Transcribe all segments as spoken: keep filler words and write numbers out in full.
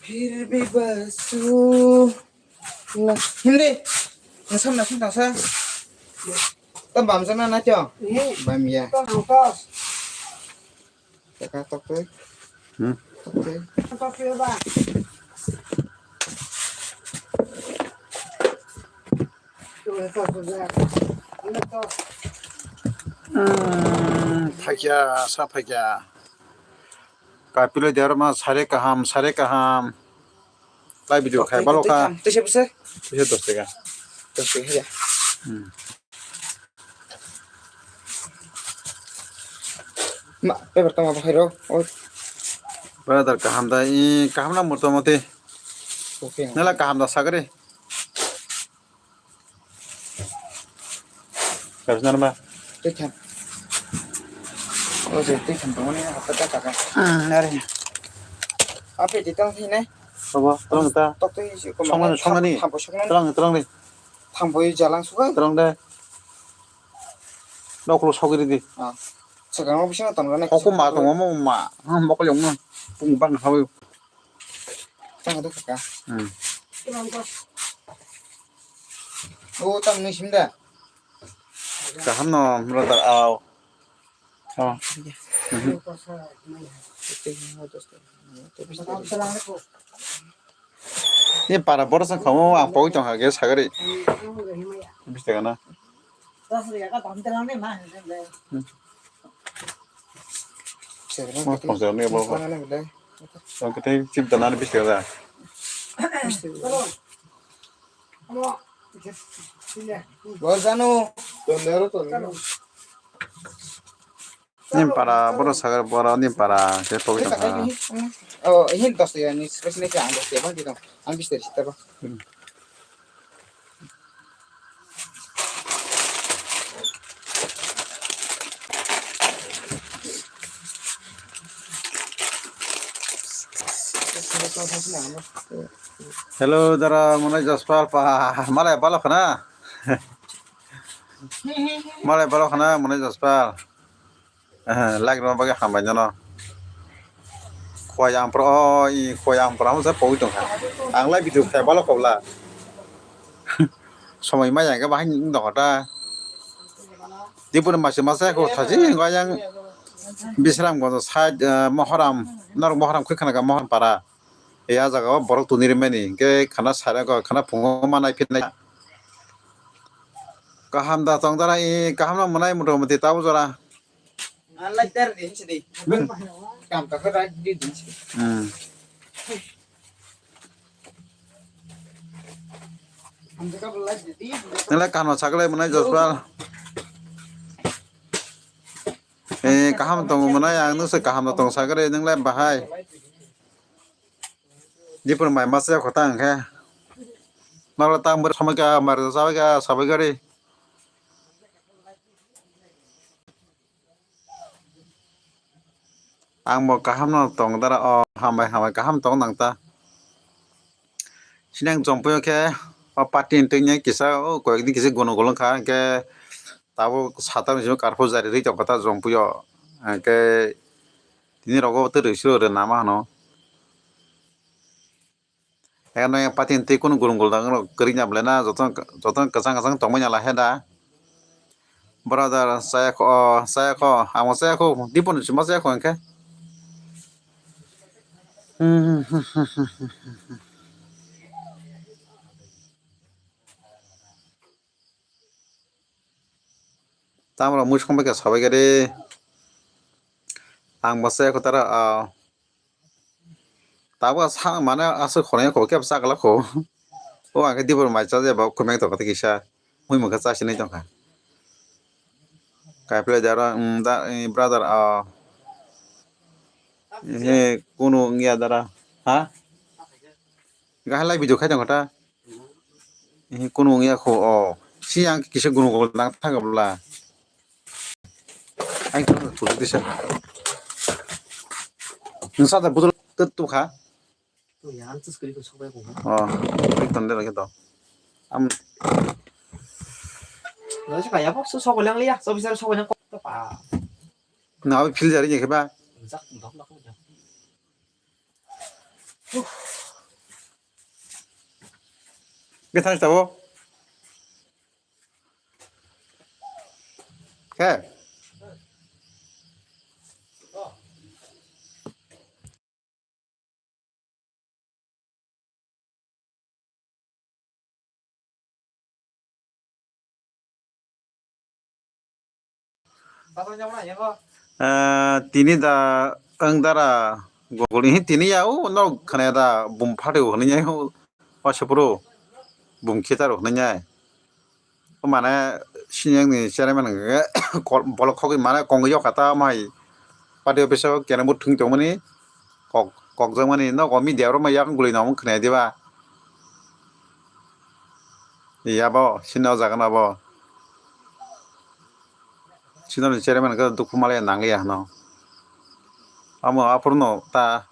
फिर भी बसूंगा। Hindi. Nasam nasam tasa. Tam bam sana na cho. Bam ya. Taka tok tu. Hmm. Tok tu. Hmm, phakya, sa phakya. Kapilo derma sare kaham, sare kaham. Lai video khai balo ka. Tisa bese? Tisa dos taka. Dos taka ya. Hmm. Ma, paper tama bahai ro. Oh. Brother kaham da, i kaham na motamoti. Okay. Nala kaham da sagre. Kasnar ma. Twi khan. O je twi khan tongmani hapta ta taka. Hmm, nari. Ape di tang thine. Abo, tolong ta. Tok twi si ko. Songmani, songmani. Thampo sokmani. Tolong, tolong ni. Thampo i jalang suka. Tolong de. Noklo sogiri di. Ah. Sekarang bisa tong rane. Koko ma tong ma ma. Ha, mokol yong ma. Pung bang hawi. Tang ada kaka. Hmm. Oh, tam ni simda. Kaham no, brother, aw. Oh. Mhm. Ni para borok sang kamo ang pogwi tong ha ge sagari. Bish taka na. Hmm. Mo pongsa ni bo. Ang kete chip dana ni bish taka da. Bor janu. Nim para, boro sagar boro nim para, ke pogwi tong kha. Oh, ihin dos ya, ni special ni ang dos ya, bang di tong. Ang bish dari sita ba. Hmm. Hello, dara Manoj Jaspal pa, malai balo khna? Malai balo khna Manoj Jaspal? Eh, like rwna bagwi hambai nono. Khowai ampro, o, i khowai ampro amo se pogwi tongkha. Ang lai video khai balo khobla. Somoi maya hwnkhe bahai wng tongkha ta. Dipori masi masa khe thachi hwnkhe ayang Bisramganj side, eh, Mohoram, norok Mohoram khe khna kha Mohoram para. Ya jaga o borok tuni rimani hwnkhe khana sara kho, khana phungo manai phinai. Kaham da tong dara, i kaham no mwnai motamoti tabo jora. Ang light dar din sidi. Kam ka light di din sidi. Hmm. Ang ka light di di. Nila kaham no saklai mwnai Jospal. Eh, kaham tong mwnai ang nung se kaham no tong sakre nung lai bahai. Dipor mai masa khota ang khe. Nalo tang ber samai ka mar sabai ka sabai gari. Ang bo kaham no tong dara, o hambai hambai kaham tong nang ta. Sinang jompuyo khe o party ni twi kisa o koyek din kisa gono golong kha, hwnkhe tabuk sata ni simi karpho jari rwi tong kha ta jompuyo, hwnkhe tini rogo twi rwi silo rwna ma hano. Eno yang patin twi kunu gulung gulung dang rok kwrwi nya belai na joto joto kwchang kwchang tongmani ala he da. Brother chaya kho, o chaya kho, amo chaya kho, dipon sima chaya kho hwnkhe. Tamrok mui songbai kha sabai kha de. Ang bo chaya kho tara, ah, tabuk sa mane aswk khonai kho kebo chakla kho. O ang khe dibor mai cha jeba khumeng tongkha tei kisa. Mui mokhe cha sinai tongkha. Kaiplai dara, um, da, eh, brother, ah, he, kunu wngya dara, ha? Gahilai video khai tongkha ta? Eh, kunu wngya kho, o. Si ang kisa gunu gunu nang thangkha bwla. Ang thang thang thang thang. Nung sa da budul tut tu kha. Oh, klik ton de lagi to. Am. Lo si kaya bok so so lang liya, so bisa so lang kok to pa. Na abi feel jari je ba. Jak dok dok. Bethang tabo. Khe. Ah, tini da ang dara gogol hi tini ya o no khana da bum phate o hwnwi ya o wasapro bum kheta ro hwnwi ya. Mane senior ni chairman hwnkhe kol-, bolok khogwi mane kongwi yok kha ta mai party office o kena bo thwng tongmani kok, kokjakmani nogo media rok mai yakung guli no omo khwnaya diba? Yabo senior jaga no bo senior ni chairman hwnkhe dukhu malaya nangliya hwno omo aphuru no ta.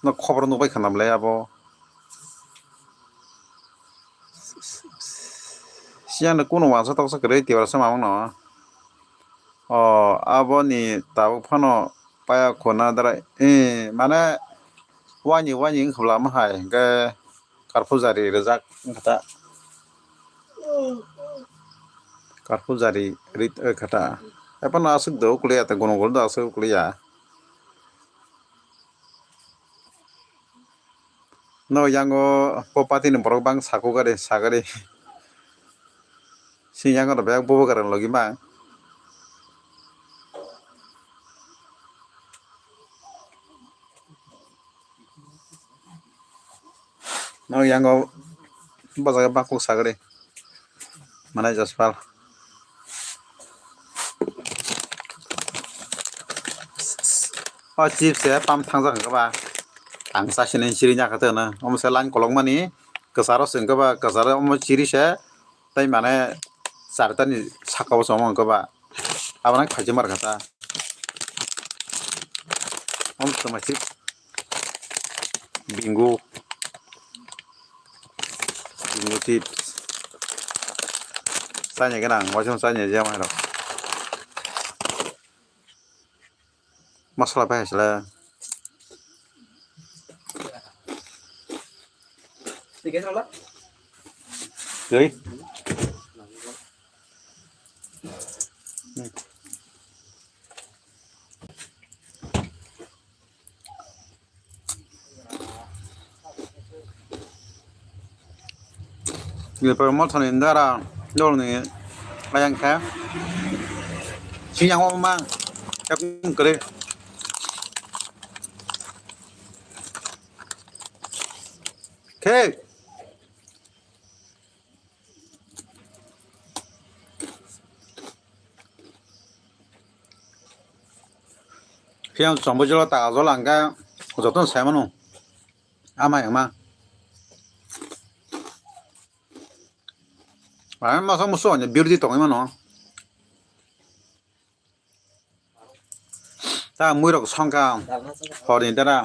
No khobor nukbai khana bwlai abo. Siyano kuno wansa toksa kwrwi tiwara sama wngno. O aboni tabuk phano paya khuna dara, eh, mane wani wani wngkha bwla ma hai hwnkhe. Karpujari rijak wngkha ta. Karpujari rit wngkha ta. Ephano aswk do ukliya ta, gonogol do aswk ukliya. No yango po party ni borok bang saku gari, sagari. Sini yango rw bebak bubagra logi ma. No yango bajaga bakuk sagri. Manai Jaspal. O chips se pam thangjak hwnkhe ba. Ang sasini chiri nya kha tongno. Omo se line kolok mani kwcharo se hwnkhe ba kwcharo omo chiri se. Tai mane charta ni saka o chwng wngkha ba. Abo nang khaijak mar kha ta. Om toma chip. Bingo. Bingo chips. Sanya gana, waisong sanya je mai rok. Masala bai sala. Jai. Nilpor mothani dara dolni ayang khe siyang o mang ekung kwrwi khe. Phiya chombo jolo ta jolo hwnkhe jotono sai mano. Ama ema. Ai masa musu anya birdi tongwi mano. Ta mui rok songkha horni dara.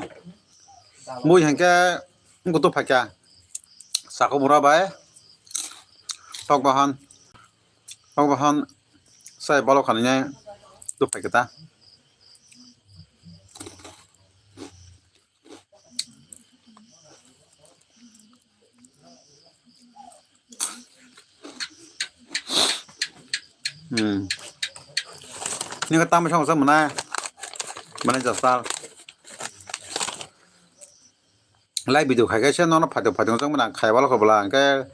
Mui hwnkhe gutu phaikha. Sako bura bai. Tok bahan. Tok bahan. Sai bolok khanai nai. Tu phaikha ta. Hmm. Nini tamo song song mwnai. Mwnai jasal. Live video khai kaisa nono phato phato song mwnai khai wal kho bwla hwnkhe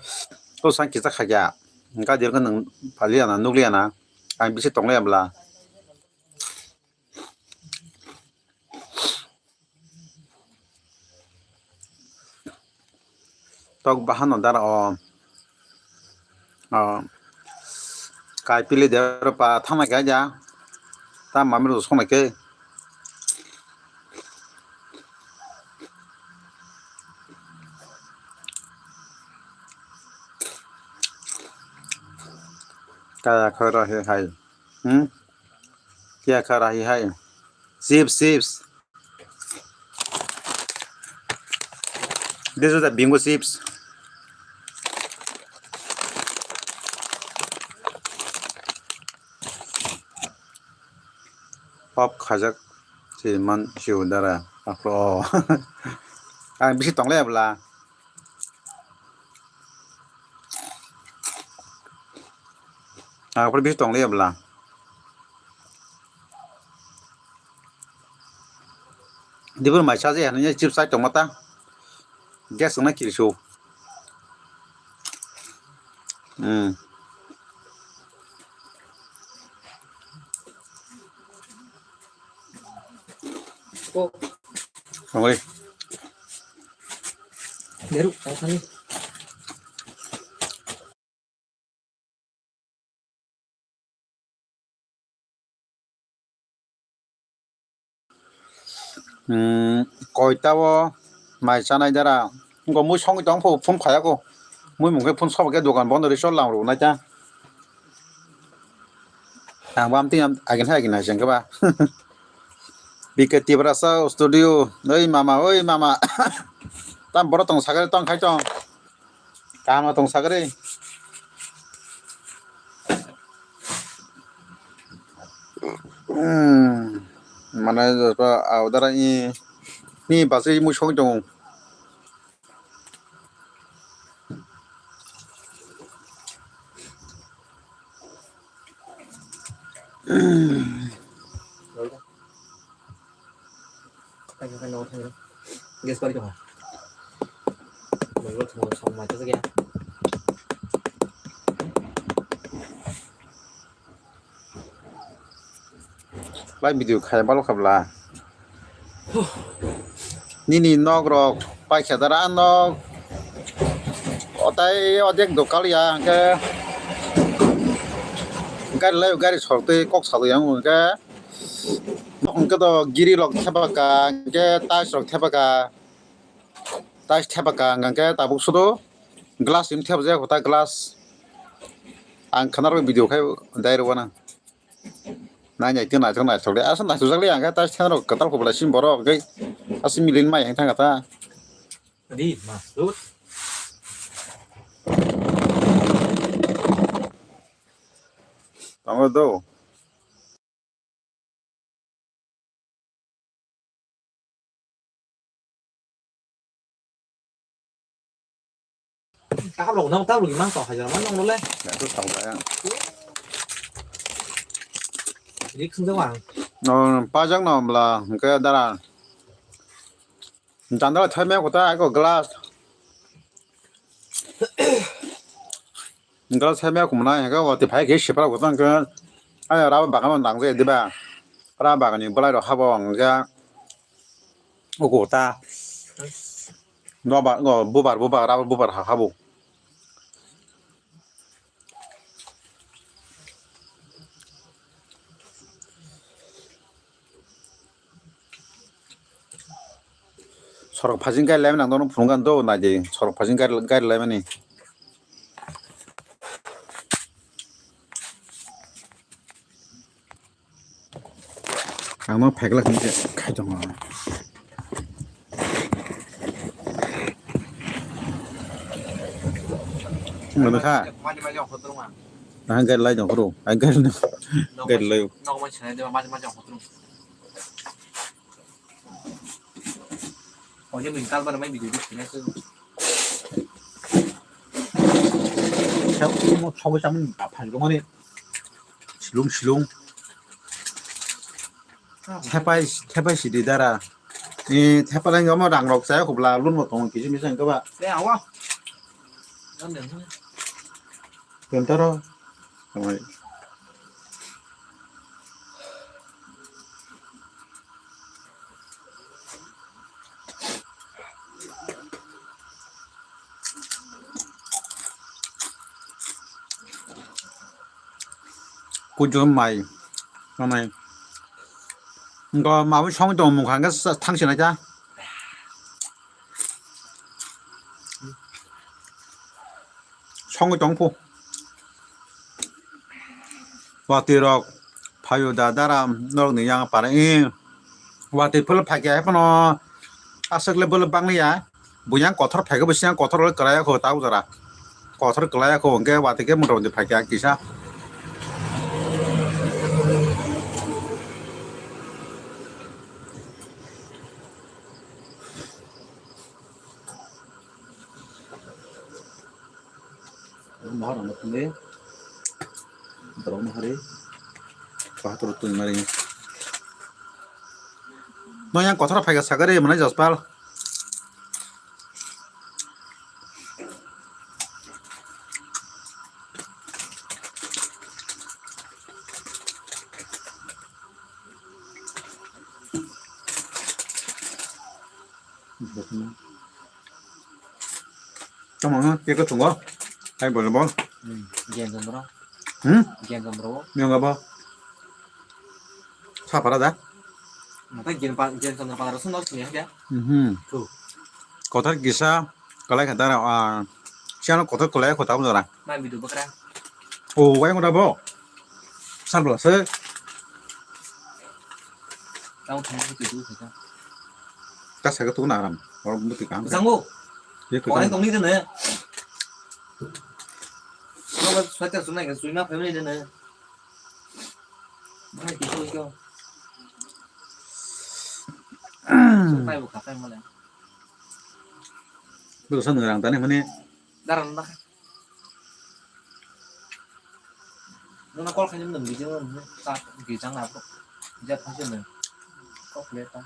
to sang kisa khaikya. Hwnkhe dirkhe nwng phalia na nuklia na. Ang bisi tonglai bwla. Tok bahano dara o. O. Kai pili de ro pa thangna khe ja. Ta mami ro songna khe. Kaya khoro he hai. Hmm? Kya kha rahi hai? Chips, chips. This is the Bingo chips. Pop khajak si man siu dara. Ako. Ang bisi tonglai abla. Ang bisi tonglai abla. Dibur mai chaje hanya chips chai tongma ta. Gas wngna kirisu. Hmm. Kok. Kongoi. Beru, tau sani. Hmm, koita o mai chanai dara. Wngkha mui songwi tong pho phone khayako. Mui mungkhe phone sobo khe dokan bondo ri chol lang rw nai ta. Ang bam tin agin hai agin hai sengkhe ba. B K Tiprasa studio. Oi mama, oi mama. Tam boro tong sagare tong khai tong. Kaham tong sagri. Hmm. Mane joto audara i ni basri mui song tong. Gas bari tong. Munglo thwngmung song mai tasa khe. Lai video khai balo khabla. Nini nok rok paikha dara nok. Otai odek do kaliya hwnkhe. Gari lai gari sortwi kok salwi ang hwnkhe. Hwnkhe to giri rok thepaka, hwnkhe tiles rok thepaka, tiles thepaka, hwnkhe tabuk sudu glass rim thepajak, hota glass. Ang khana rok video khai dai rw nang. Nai nai tong nai tong nai thok de, asa nai thok jak le, ang khe tiles thepna rok kwtal kobla sim borok, hwnkhe asa milin mai hang thang kha ta. Di, ma, lut. Tamo do. Tabuk no, tabuk mang tong hajar man nong le. Ya, tu tong ba ya. Rik sung jawang. No, pajak no bla, hwnkhe dara. Jandala thaimaya kota, ako glass. Glass thaimaya kumna, hingke wati phai khe sipra kota hingke. Ayo raba bagan nang je diba. Raba bagan ni bolai rok habo hingke. Ugo ta. Nobar, ngo, bubar, bubar, raba bubar ha habo. Sorok phajing gari laimani ang dono phunukgani do naidi, sorok phajing gari, gari laimani. Ang no phaikla khe khai tongo. Ang no kha. Ang gari lai tongo, ang gari lai. Oje min kal bar mai video dikhe na se. Sa mo sobo sa min ba phal rong ani. Silung silung. Thepai thepai sidi dara. Ni thepai lang mo rang rok sa khubla lun mo tong kisi misa ko ba. Le awa. Tentaro. Tamai. Kujo mai, mai. Ngo mawi song tong mung khang thang sinai ta. Songwi tong phu. Watwi rok phaio da dara norok ni yang para i. Watwi phul phai khe phano aswk le bwlwk bang ya. Buya kothor phaikhe bo siya kothor kwlai kho ta ujara. Kothor kwlai kho hwnkhe watwi khe mota moti phaikha kisa. Borok no tongwi borok no hari. Kothor twi mari. No yang kothor phaikha sakari mwnai Jaspal. Tamo no teko tongo. Hai bol bol. Hmm, Giyan Chandra. Hmm? Giyan Chandra. Yang apa? Sapara da? Mata Giyan Pa-, Giyan Chandra Padar sung nol sini ya. Mhm. Tuh. Kotor kisa kalai kata ah siano kotor kalai kota mo jara. Ma bidu bakra. Oh, wai mo da bo. Sar bla se. Tau thang bidu kata. Ta sa tu na ram. Or muti kam. Sango. Ye ko. Orang tong ni de ne. Sweater sunai ke suima family de ne. Bhai, kisa kisa. Supai bo khatai mole. Bo sa nang rang tani mane. Daran ba. Nuna call khaini mung bijing ta bijang na bro. Ja phase ne. Kok le ta.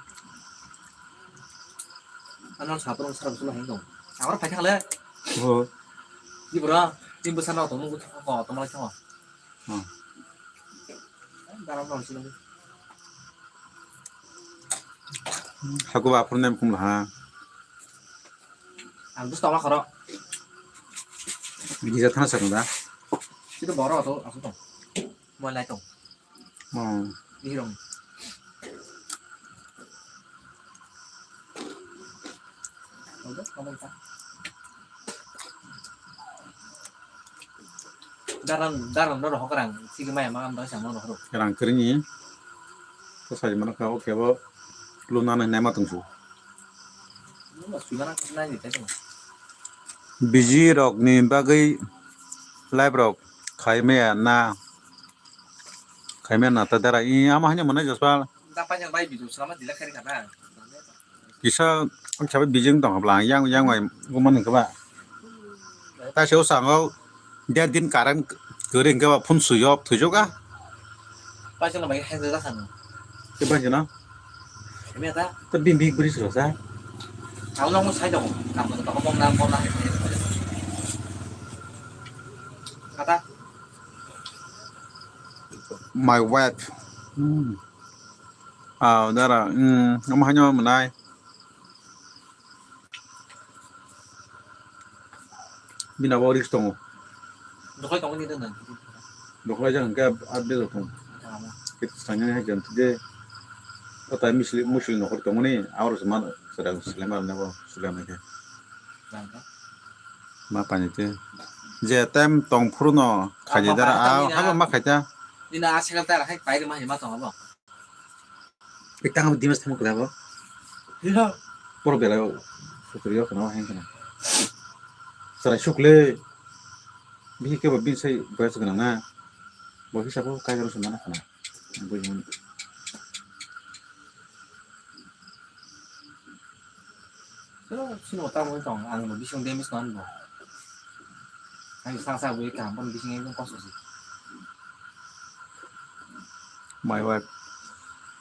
Ano sapro sara sula hendo. Amar phai khale. Oh. Di bro, di bwsa na to mung ko to mala khawa. Hmm. Hakuba aphuru nem kum laha. Ang dus tama khoro. Gija thana sakno da. Sito boro to, aku to. Mo lai to. Hmm. Ni rong. Odo, kamu ta. Daran, daran no rohok rang, sigi maya ma am doi samo rohok. Rang kering ni. To sai mana ka, oke bo. Lu nana hinai ma tungsu. Lu ma sui mana ka nai ni tai tong. Biji rok ni bagwi live rok khai maya na. Khai maya na ta dara i ama hanya mana Jaspal. Da pa jang bai bidu sama dila kari kana. Kisa ang sabai bijing tong habla yang yang bai guman hingke ba. Ta se o sango der din current kori hingke ba phone sui off thujok a. Paisano bai heng jajak sano. Ke bai jana. Emi ata. Ta bim bik bri sro sa. Tau nang mo sai dong. Kam ko ko bom na bom na. Kata. My wife. Hmm. Ah, dara, hmm, amo hanyo manai. Bini abo risk tongo. Dokhai tongo ni dana. Dokhai jang hingke update tongo. Tamo. Kit sanya ni hajan tide. Kota misli, musli nokor tongo ni, awar seman sedang selema nebo selema ke. Jangka. Ma pani te. Je time tong phuru no khaje dara, ah, habo ma khaita. Nina asekal ta rakhai pai ma hima tongo bo. Ekta ang dimas tamo kla bo. Hino. Poro belai o. Sukri o kana heng kana. Sarai sukle. Bihi ke bo bin sai boyas kana na. Bo hisab o kai garo sumana kana. Bo jumani. So, sino tamo tong ang bo bising demis non bo. Ang sang sa bui kam pon bising ekdom kosto si. My wife.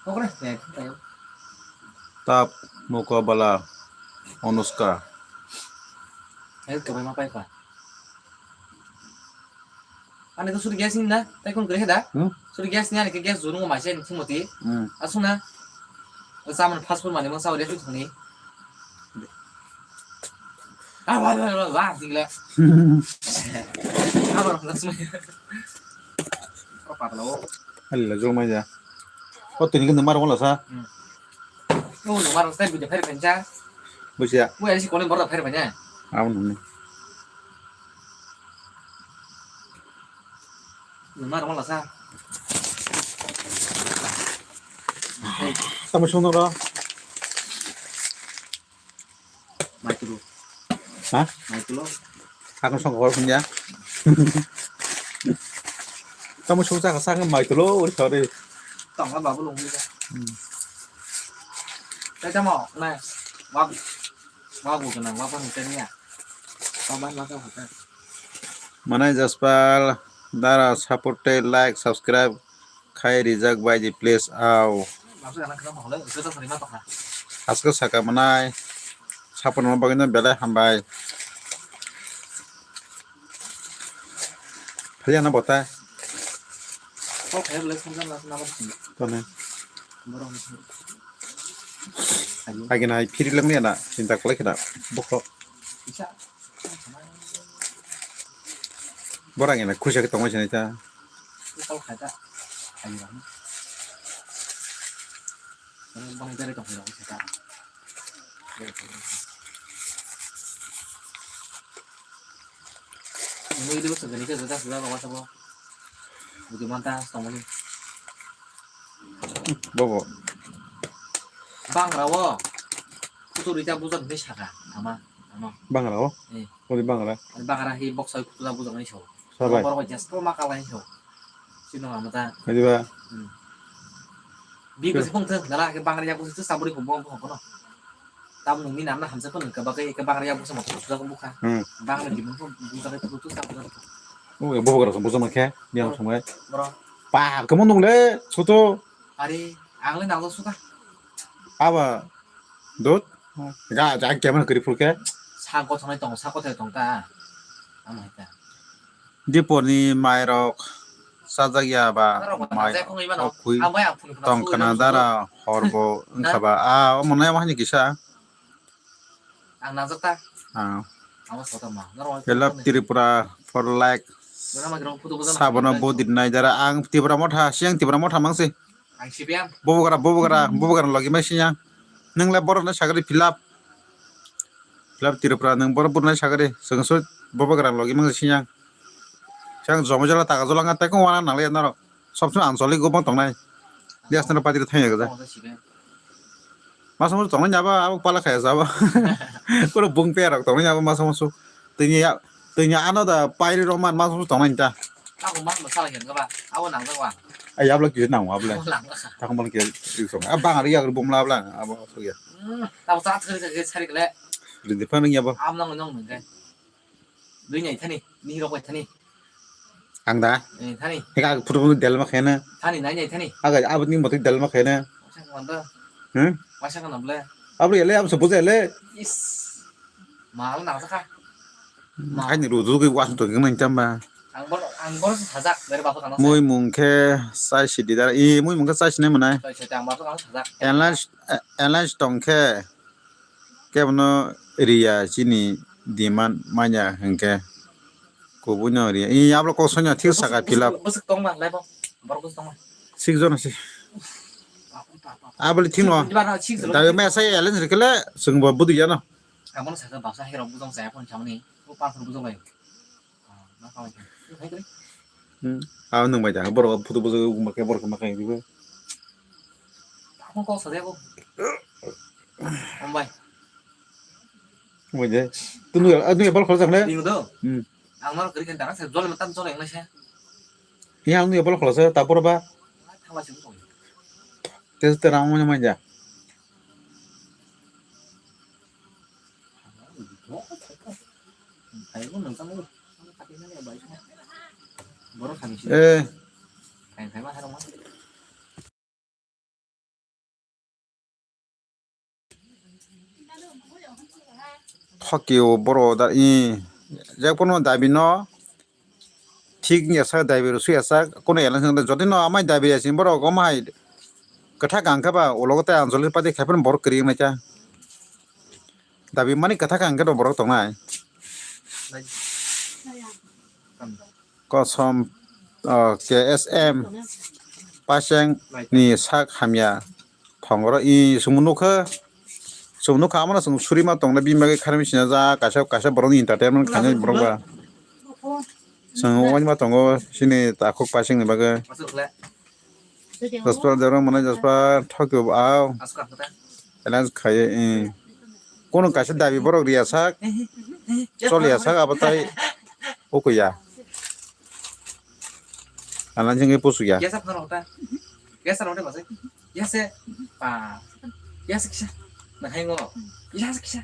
Okre, ya, tayo. Tap, Mukabala, Anushka. Ayo, kebay mapai pa. Ani to suri gas ni na, tai kun kre da? Hmm? Suri gas ni ani ke gas juru ma se ni thumoti. Hmm. Asuna. Saman fast food mani mo sa ore tu thuni. Ah, wah, wah, wah, wah, tingla. Abar na sumai. Ko patla o. Hal la jong mai ja. Ko tini ke numar wala sa. Hmm. Ko numar sa bi de pher pencha. Busia. Ko ari si kone bor da pher pencha. Aun ni. Numa rwma lasa. Tamo songno ro. Mai tulo. Ha? Mai tulo. Ako song hor punya. Kamu sung saka saka mai tulo, uri sorry. Tong la babu lung bisa. Hmm. Tata mo, na. Wag. Wag bu kena, wag bu kena ya. Paman masa hotel. Manai Jaspal, dara support tei like, subscribe khai rijak bai di, please, au. Asko saka manai, support no bagwi no belai hambai. Phaliya na bota. Tone. Agina hai phiri lang ya na, chinta kolai kheda, bokho. Borang ina khuisa khe tongma sinai ta. Kol khai ta. Ayo. Borang dari tong khai ta. Ini itu segini ke sudah sudah bawa sabo. Butuh mantap tong ini. Bobo. Bang rawo. Kutu rita butuh ini saka. Ama. Ama. Bang rawo. Eh. Ori bangra. Bangra hi box oi khutula bujak nai sao. Sabai. Borok bai jas ko ma kala hi sao. Sino ama ta. Kadiba. Hmm. Bi bus phung thang dara ke bangra ya bus tu saburi ko bom ko no. Tam nung ni nam na hamsa ko nung ka ba ke bangra ya bus ma khutula ko bukha. Hmm. Bangra di bus bujak ko tu saburi. Oh, ya bobo gara bujak ma khe. Yang samai. Bro. Pa, kamu nung le, soto. Ari, ang le nang suka. Aba. Dut. Ga, ja, kemana kiri pulke? Sa kothonai tong, sa kothai tong ta. Amo hai ta. Diporni mairok sajak ya ba mai okhui tong khna dara horbo wngkha ba. A, omo nai wahani kisa. Ang najak ta. Ah. Amo sota ma. Hello Tripura for like. Sabono bodit nai dara ang Tripura motha, siang Tripura motha mangsi. Ang C P M. Bobo gara, bobo gara, bobo gara logi mai siya. Nang le borok na sagari filap. Filap Tripura nang borok borok na sagari. Sengso bobo gara logi mang siya. Sang jomo jala taga jola nga tekong wana nang le naro. Sob sob anchalik gobang tongnai. Dia sandra patri thanya gaja. Masa masa tongnai nyaba abo pala khaya jaba. Koro bung pe rok tongnai nyaba masa masa. Tini ya, tini ano da pairi rok man mas mus tongnai ta. Ako mas masala khen kaba, abo nang jak wa. Ay abla kisa nang abla. Abo nang jak. Takon bal kisa song. Abang ari ya bumla abla abo so ya. Hmm, tabo sa thari thari sari kle. Lindi pa nang ya ba. Am nang nang nang ke. Dui nai thani, ni rok bai thani. Ang da. Eh, thani. Heka photo photo delma khena. Thani nai nai thani. Aga abo ni motoi delma khena. Masa kan da. Hmm? Masa kan abla. Abla ya le abo so buja le. Is. Mal nang jak kha. Haini rudu gwi wasung tong nang tamba. Ang bor, ang bor sajak, dari bapak kana. Mui mung khe chai sidi dar. I mui mung khe chai sinai manai. Chai sidi ang bapak kana sajak. Alliance, eh, alliance tong khe kebono riya chini demand manya hwnkhe kubui no riya. I ablo kok sonya thik saka filap. Bwswk tongma, lai bo. Bor bwswk tongma. Sik jona si. Abli thik no. Dabe mesa alliance rikele sungbo budu jano. Amo saka baksa hai rok bujong saya phone chamani. O parcel bujong lai. Ah, na kawai. Hai kali. Hmm. Abo nung bai da borok photo bujak ma khe borok ma khe dibe. Ako kok sa de ko. Om bai. Mo je. Tu nu a nu bal khol sa ne. Ding do. Hmm. Ang mar kri kan dara sa jol matan jol yang sa. Ya ang nu bal khol sa ta por ba. Thawa sing ko. Tes te rang mo ma ja. Eh. Thokio borok da i je kono dabi no. Thik wngya sak dabi rw swi ya sak, kono eleng song jodi no amai dabi ya sini borok omo hai kwthak ang khe ba ulo tei anjoli padi khai phano borok kwrwi wng nai kha. Dabi mani kwthak ang khe borok tongnai. Kosom, oh, K S M Paseng ni sak hamya. Thongoro i chwng nukha, chwng nukha, amo no chwng suri ma tongna bini bagwi kharwi sina ja kaisa, kaisa borok ni entertainment khainai borok ba. Chwng waima tongo chini takhuk Paseng ni bagwi. Jasper Debra mwnai Jasper thokyo bo au. Alliance khaiwi i. Kono kaisa dabi borok riya sak, choliya sak abo tai ukuya. Alanjingwi pusuya. Yasa phano ta. Yasa rode basai. Yasa. Pa. Yasa kisa. Na hai ngo. Yasa kisa.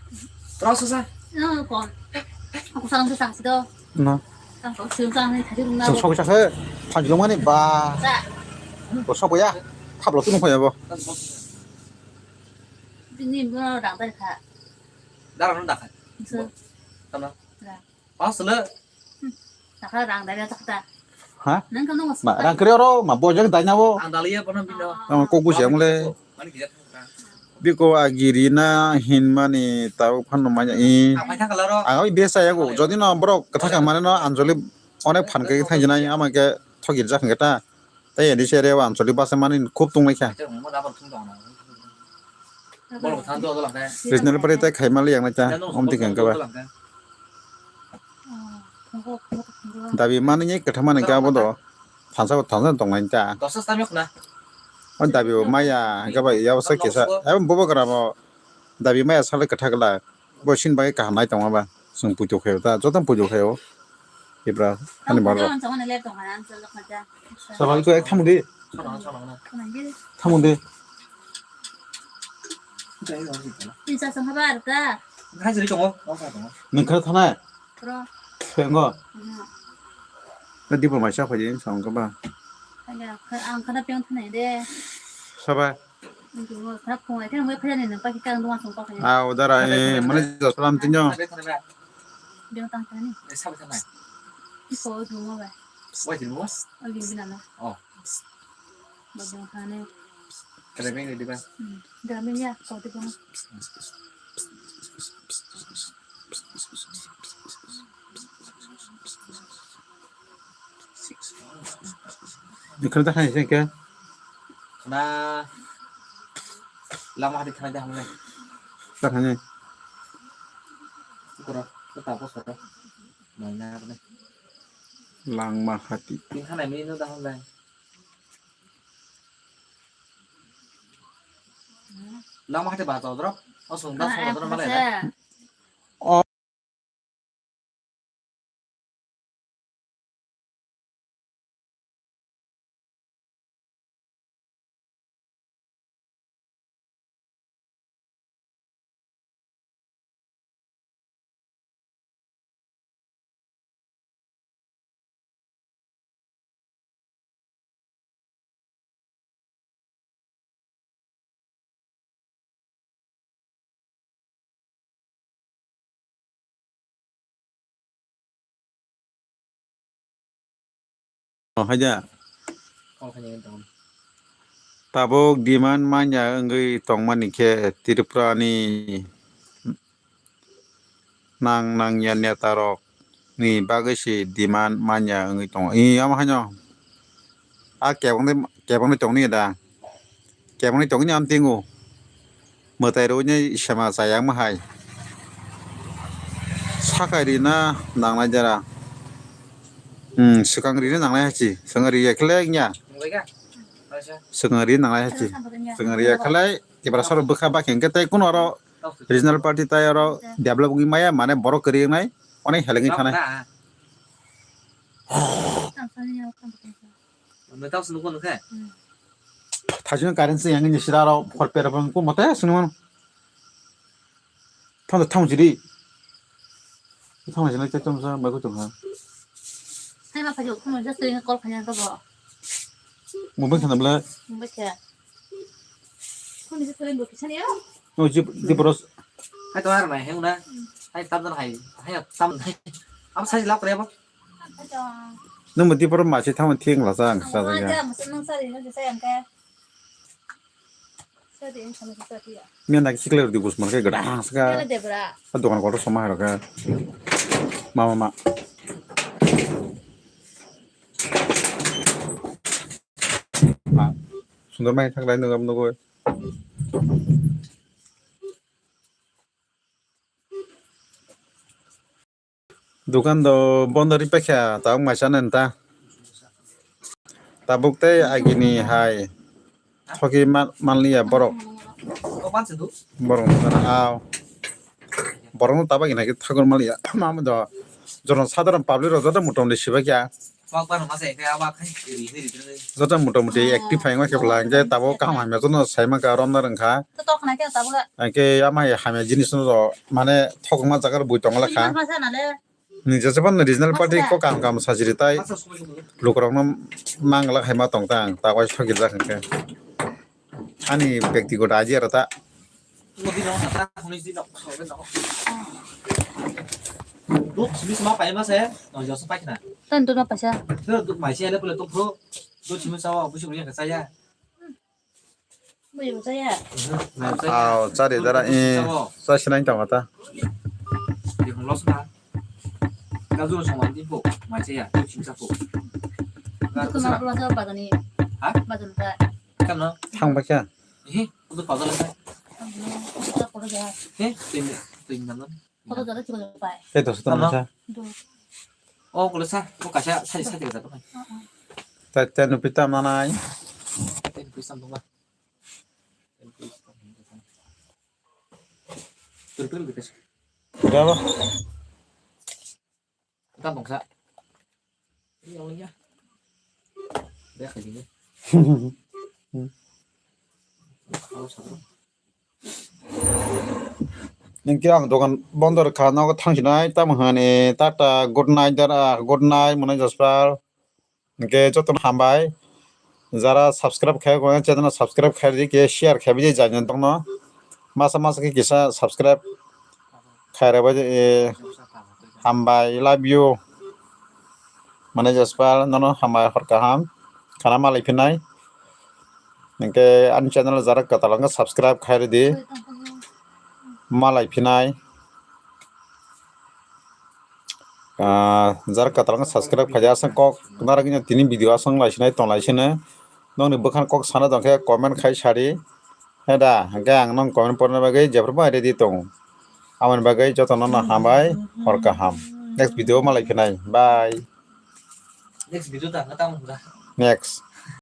Terus susah. No, kon. Aku salam susah sih do. No. Kan kau siung sang ni tadi rumah. Sok sok sok. Panjulung mani ba. Sa. Bo sok ya. Thap lo tu nung ya bo. Ini mau datang dari kak. Darah nung dah kan. So. Tama. Dah. Paus le. Takha rang dai ta ta. Ha? Nang ka nung. Ma rang kre ro ma bojang dai na bo. Ang dalia kono bino. Ang ko gusi ang le. Mani kija thang. Biko agiri na hin mani tau phano manya i. Ang pai thang kala ro. Ang oi besa yago. Jodi no borok katha ka mane no Anjali onek phan ke thang jinai ama ke thogir jak hingke ta. Tei edi se reo Anjali basa mani khub tong lai kha. Acha mo da bor thung dong na. Bol thang do do lang khe. Regional party tei khai mali yang na cha. Om tik hingke ba. Dabi mani ni kwtha mani khe abo do. Thansa thansa tong nai ta. Dosa sami khna. O dabi o maya hingke ba ya sa kisa. Em bobo gra mo. Dabi maya sale kwtha kla. Bo sin bai kaham nai tong ba. Sung pujo khayo ta. Joto pujo khayo. Ibra ani baro. Sabai ko ek thamung di. Thamung di. Tinsa sangha ba arka. Nang khara thanai. Pro. Thengo. Na dibo mai sa khoji sang ka ba. Ang khana piang thanai de. Sabai. Ang khara phung ai thang mai phaya ni nang pa ki kang dong sung pa khaya. Ah, udara eh mane josalam tinyo. Biang tang tani. Eh, sabai thanai. Iko duma ba. Wai duma? Oh, gini gini na. Oh. Ba biang tang ne. Kada beng di ba? Hmm. Dami ya, kau di ba. Ni khana ta khani sengke. Khana lama hati khana dah mulai. Ta khani. Koro, ta ta bos koro. Mai na ne. Langma hati. Tin khana mi no dah mulai. Langma hati ba to dro. O sung da sung da malai da. Oh, haja. Tabuk demand manya wngwi tongmani khe Tripura ni nang nangya neta rok ni bagwi se demand manya wngwi tongo. Ee, omo haino a kebangni, kebangni tongni da. Kebangni tongni am tingo. Mwtai rwini sema chaya wngma hai. Sakai rina nangnai jara. Hmm, swkang rina nangnai hai si. Swkang riya khle wngya. Swkang rina nangnai hai si. Swkang riya khle Tiprasa rok bwkha bakhe hwnkhe tei kuno oro regional party tei oro develop wngwi maya, mane borok kwrwi wngnai, onek helengwi thanai. Thaisino current se yang ni sira ro hor pera bang ko mate sini mano. Thang thang jiri. Thang jiri te tong sa mai ko tong ha. Hai ma phajo ko mo just ring call khanya ko bo. Mo bang khana bla. Mo bang kha. Ko ni se thang bo kisani ya. No jip di boros. Hai to ar nai hai una. Hai tam dan hai. Hai tam hai. Am sai lak re bo. Nung mati por masi thang thing la sang sa sa ya. Mian nak sikle di bus man ke gada ska. A dokan kotor soma hai ka. Mama ma. Ma. Sundar mai thang lai nungam nungoi. Dukan do bondo ri paikha, tabuk mai chana nta. Tabuk tei agini hai thoki man, manliya borok. Borok nukha na, aw. borokno tabuk ina khe thagor maliya. Mamo do jono sadharon public rok joto motamoti sibakya. Joto motamoti active hai wngkha khe bwla hwnkhe tabuk kaham hamya jono sai mankha romna rwngkha. Hwnkhe ama hai hamya jinis no mane thokma jaga rok bui tongla kha. Nini jephano regional party kok kaham kaham sajiri tai lukurokno mangla hai ma tong ta ang ta waisa giljak hwnkhe ani bektigoto idea rw ta. Dut simi sima pai ma se, no joso pai khna. Tan dut ma paisa. Dut mai se le pule to pro. Dut simi sawa office uri ka saya. Aw, chari dara, eh, cha sinai tong ta. Di hong los na. Ka juro song di po, mai cha ya, tu ching cha po. Ka tu ma pula sa ba ni. Ha? Ba jam ta. Kam no? Thang ba kya? Eh, tu pa jam ta. Ka ko ja. Eh, tu tu na. Koto jora chikon pai. Tei dosa tamo sa. Do. O kolo sa, o kaisa sari sari kaisa tamo. Ta ta nupi tam nanai. Tei nupi sam tongba. Tur tur gitu. Berapa? Tam tong sa. Ini awalnya. Dia kayak gini. Kalau satu. Hwnkhe ang dokan bondo rwkha, nogo thangsinai, tamo hwnwi, tata, good night, dara, good night, mwnai Jaspal. Hwnkhe jotono hambai, jara subscribe khai, channel subscribe khai di, khe share khai di, jani tongno. Masa masa khe kisa subscribe khai rwbai di, eh, hambai, love you. Mwnai Jaspal, nono hambai hor kaham, khana malai phinai. Hwnkhe ani channel jara kwtal wngkha subscribe khai rwdi. Malai phinai. Ah, jara kwtal wngkha subscribe khaijak aswk kok narwgwino tini video aswk lai sinai tong lai sino. Nokni bwkhano kok sana tongkhe comment khai sadi. Heda, hwnkhe ang nong comment porna bagwi jephru bai ready tongo. Aboni bagwi jotono no hambai, hor kaham. Next video malai phinai. Bye. Next video ta, na tamo hwnga. Next.